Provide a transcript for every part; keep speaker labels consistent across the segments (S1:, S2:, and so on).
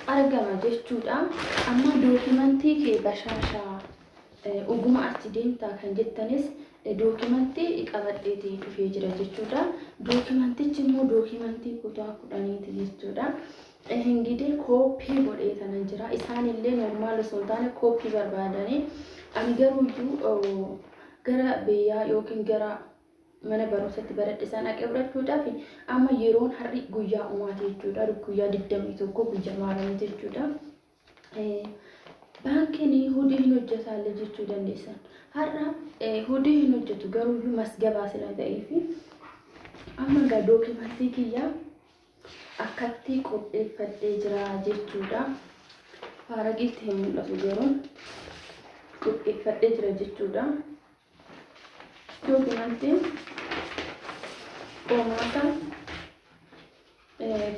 S1: Argama jechuudha. Amma dookimantii kee bashaashaa oguma achi deemtaa kan jettanis dookimantii qabadheetii dhufee jira jechuudha. Dookimantichi immoo dookimantii kutaa 10ti jechuudha. Ingidee kooppii godhee kanan jira. Isaanillee normaal osoo hin taane kooppii barbaadanii, ani garuuyyuu gara biyyaa yookiin gara mana barumsatti baradhe isaan dhaqee fudhachuudhaaf amma yeroon har'i guyyaa umaati jechuudha. Guyyaa 21 guyyaa maaramiiti jechuudha. Baankiin hojii hin hojjetaallee jechuu dandeessan. Har'a hojii hin hojjetu, garuuyyuu masgabaa sila ta'eef amma egaa dookimantii kiyyaa akkatti qopheeffadhee jira jechuudha. Faaragiitti hin mul'atu, garuu qopheeffadhee jira jechuudha. Dookimantiin qormaata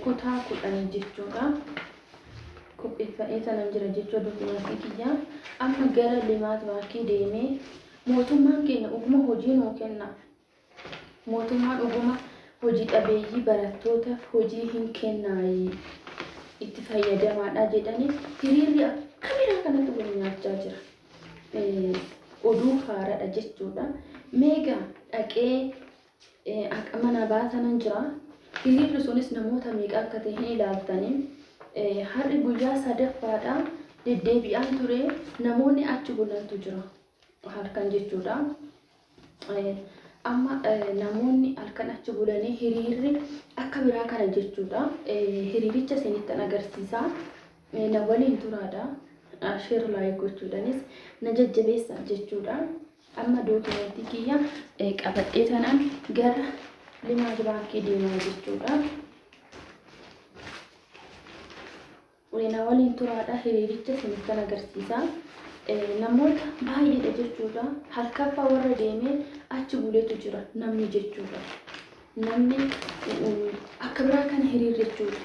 S1: kutaa 10 jechuudha. Qopheeffadhee sanan jira jechuudha dookimantii kiyyaa. Amma gara Limaat Baankii deemee, mootummaan keenya dhuguma hojii nuu kenna. Mootummaan dhuguma hojii dhabeeyyii barattootaaf hojii hin kennaayi, itti fayyadamaadha jedhanii hiriirri akka biraa kanatti wal nyaachaa jira. Oduu haaraadha jechuudha. Meegaa dhaqee mana baasanan jira. Hiriirri sunis namoota meeqa akka ta'e hin ilaaltanii. Har'i guyyaa sadaffaadha, deddeebi'aan ture, namoonni achi bulantu jira halkan jechuudha. Amma namoonni halkan achi bulanii hiriirri akka biraa kana jechuudha. Hiriiricha isinittan agarsiisa. Na waliin turaadha. Share, like gochuudhaanis na jajjabeessa jechuudha. Amma dookimantii kiyya qabadhee tanaan gara Limaat Baankii deemaa jechuudha. Na waliin turaadha. Hiriiricha isinittan agarsiisa. Namoota baay'eedha jechuudha. Halkaffaa warra deemee achi buleetu jira namni jechuudha. Namni akka biraa kana hiriirri jechuudha.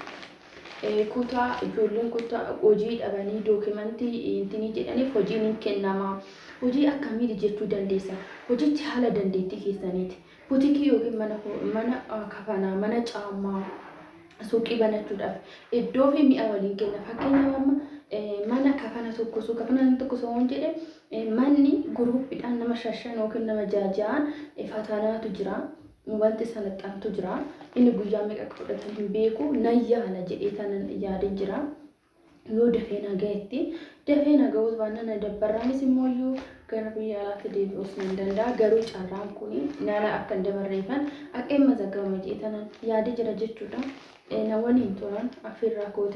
S1: Kutaa ijoolleen kutaa hojii dhabanii dookimantii intinii jedhaniif hojiin hin kennama. Hojii akkamiiti jechuu dandeessa. Hojichi haala dandeettii keessaniiti. Butikii yookiin mana kafanaa, mana caammaa, suuqii banachuudhaaf iddoo fi mi'a waliin kenna. Fakkeenyaaf, amma mana kafana tokko kafana tokko soon jedhe, manni guruuppiidhaan nama shashan yookiin nama ja'an fatanaatu jira. Wanti sanaxxantu jira. Inni guyyaa meeqa akka fudhatan hin beeku. Nan yaala jedhee tanan yaadee jira. Yoo dafee na gahetti, dafee na ga'uus baannaan na dabbarraanis immoo iyyuu gara biyya alaatti deebi'uus nan danda'a. Garuu carraan kun nana akka hin dabarreeffan akka hin mazagabama jedhee tanan yaadee jira jechuudha. Na waliin turan affeerraa kooti.